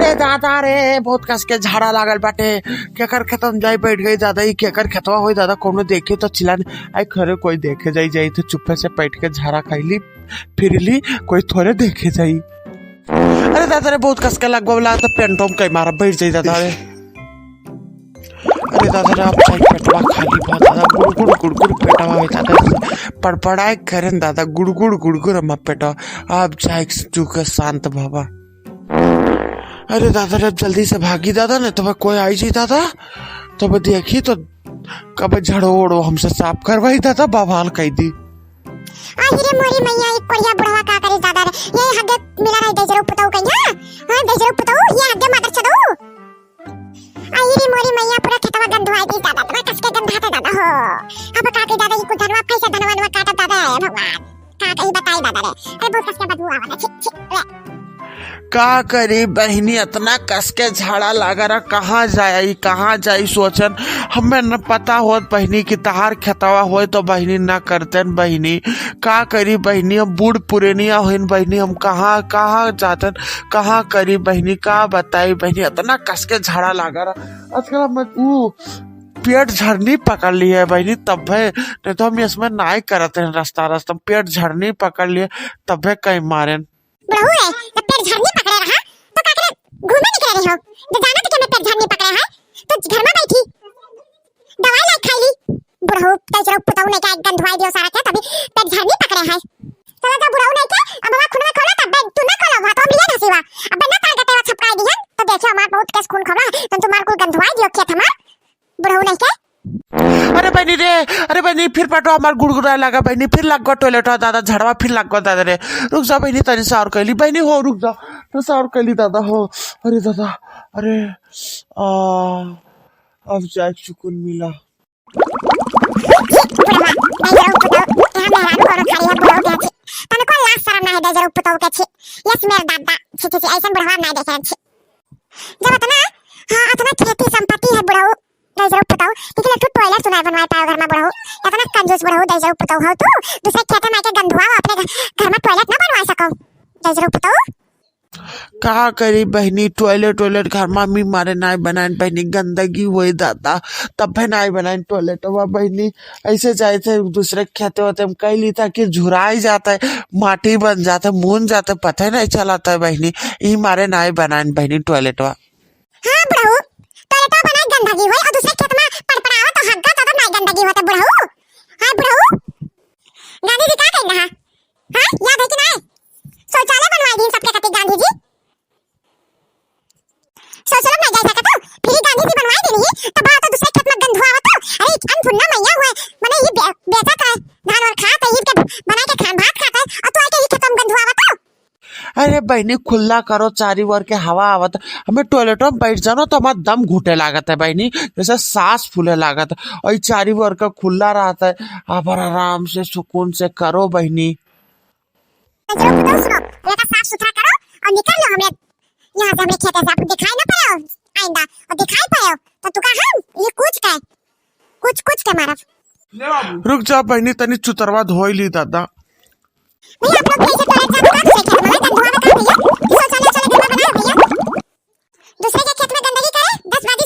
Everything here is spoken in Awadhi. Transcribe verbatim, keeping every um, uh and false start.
ए दादा रे, बहुत कस के झाड़ा लागल बाटे। केकर खेतवा में जाई बैठ गई दादा, ई केकर खेतवा होई दादा, कौनो देखे तो चिल्लान। आई खरे कोई देखे जाई, जाई तो चुप्पे से बैठ के झाड़ा खाई ली, फिर ली, कोई थोड़े देखे जाई। अरे दादा रे, बहुत कस के लगवा वाला तो पेंटो में कई मारा बैठ जाई दादा रे। अरे दादा रे, अब जाई पेटवा खाली बा दादा, गुड़गुड़ गुड़गुड़ पेटवा होई दादा, पड़पड़ाए करें दादा, गुड़गुड़ गुड़गुड़ हम पेटवा। अब जाई चुके शांत बाबा। अरे दादा रे, अब जल्दी से भागी दादा, नहीं तो कोई आई जी दादा, तब देखी तो कब झड़ो ओड़ो हमसे साफ करवाई दादा, बवाल कई दी। आई रे मोरी मैया, एक कोरिया बुढ़वा का करी दादा रे, ये हगे मिला रही दजरो पुतऊ कहीं, हाँ? हाँ, दजरो पुतऊ, ये हगे मदर चदऊ। आई रे मोरी मैया, पूरा खेतवा गंधवाई दी दादा, पूरा कस के गंधाता दादा हो। अब का करी दादा, ये कुछ धनवा कैसे धनवा नवा काटा दादा, हे भगवान। का कही बताई दादा रे, अरे बहुत कस के बदबू आवा, छी, छी, ले। का करी बहिनी, इतना कस के झाड़ा लागा रहा, कहाँ जाई, कहाँ जाई सोचन। हमें न पता होत बहिनी कि तहार खेतवा होय तो बहिनी न करतेन बहिनी। का करी बहिनी, हम बूढ़ पुरेनिया होइन बहिनी, हम कहाँ, कहाँ जातन, कहाँ करी बहिनी, का बताई बहिनी, इतना कस के झाड़ा लागा रहा। आजकल हम ऊ पेट झरनी पकड़ ली है बहिनी, तब है, नहीं तो हम इसमें नाई करत हैं रास्ता, रास्ता में पेट झरनी पकड़ लिए, तब है कहीं मारेन। बुढ़ऊ रे, जब पेट झरनी पकड़े रहा, तो का करे घूमे निकले रही हो? जब जाना तो कि हमें पेट झरनी पकड़े है, तो घर में बैठी दवाई लाई खाई ली। बुढ़ऊ, तेज रहो, पुतऊ नहीं क्या गंधवाई दियो सारा के, तभी पेट झरनी पकड़े है। चलो जा बुढ़ऊ नहीं के, अब हमार खून में खोला, तब तू ना खोलो, वहाँ तो हम लिए धसीवा। अब ना तार गटेवा छपकाई दिहन, तो देखियो हमार बहुत केस खून खोला, तो तुम्हार कुल गंधवाई दियो खेत हमार। बुढ़ऊ नहीं के। अरे बहिनी रे, अरे बहिनी, फिर पेटवा हमार गुड़गुड़ाए लगा बहिनी, फिर लग गो टॉयलेट दादा, झड़वा फिर लग गो दादा रे। रुक जा बहिनी, तनी सा और कैली बहिनी हो, रुक जा, तनी सा और कैली दादा हो। अरे दादा, अरे, आ, अब जाए सुकून मिला। बुढ़वा, नहीं जाओ, बुढ़ऊ, यहाँ मेहरारू औरत खड़ी है, बुढ़ऊ के छी। तनको लाज शरम ना है, दे जरूर पुतऊ के छी। यस, मेरे दादा, छी, छी, छी, ऐसन बुढ़वा नहीं देखे छी। जब इतना, हाँ, इतना खेती संपत्ति है बुढ़ऊ, दे जरूर पुतऊ, लेकिन एक ठो टॉयलेट तू नहीं बनवाए पाओ घर में बुढ़ऊ। इतना कंजूस बुढ़ऊ, दे जरूर पुतऊ हो तू, दूसरे खेते में आके गंधुआ अपने घ-, घर में टॉयलेट ना बनवा सको, दे जरूर पुतऊ। का करी बहिनी, टॉयलेट वॉयलेट घर मा मी मारे नाय बनाइन बहिनी, गंदगी होई दादा, तब्बे नाय बनाइन टॉयलेटवा बहिनी। ऐसे जाए थे दूसरे खेते होते हम कह ली था कि झुराई जाता है, माटी बन जाता है, मून जाता है, पता ही नहीं चलता है बहिनी, ई मारे नाय बनाइन बहिनी टॉयलेटवा। हाँ बुढ़ऊ, टॉयलेटवा बनाए गंदगी होई और दूसरे खेत मा पड़पड़ावत तो हग्गा तो नाय गंदगी होता बुढ़ऊ। हाँ बुढ़ऊ, गांधी जी का कहना है? हाँ, याद है कि नाय? शौचालय बनवाए दीन सबके खातिर गांधी जी। शौचालय में जाए सकत हो, फिर गांधी जी बनवाए दीन ही, तो बात तो दूसरे खेत में गंधुआवत हो। अरे, अनपुन्ना मैया हुए, मने ये बे-, बेचत है, धान और खात है, ईद के बनाए के खान भात खात है, और तू आके ये खेत में गंधुआवत हो। अरे बहिनी, खुल्ला करो, चारी ओर के हवा आवत, हमें टॉयलेटो में बैठ जानो तो हमार दम घुटे लागत है बहिनी, जैसे सांस फूले लागत है, और ये चारी ओर का खुल्ला रहता है, आप आराम से सुकून से करो बहिनी। कचरो को तो सुनो, ये का साफ सुथरा करो और निकल लो हमरे यहाँ से, हमरे खेते से। आपको दिखाई ना पड़े हो आइंदा, और दिखाई पड़े हो तो तू का हम ये कूच के, कूच कूच के मारब। रुक जा बहिनी, तनी चुतरवा धोई ली दादा। भैया आप लोग कैसे टॉयलेट जाते हो दूसरे खेत में, गंदुआ में काम भैया, शौचालय चले गंदा बनाए भैया। दूसरे के खेत में गंदगी करे, दस बार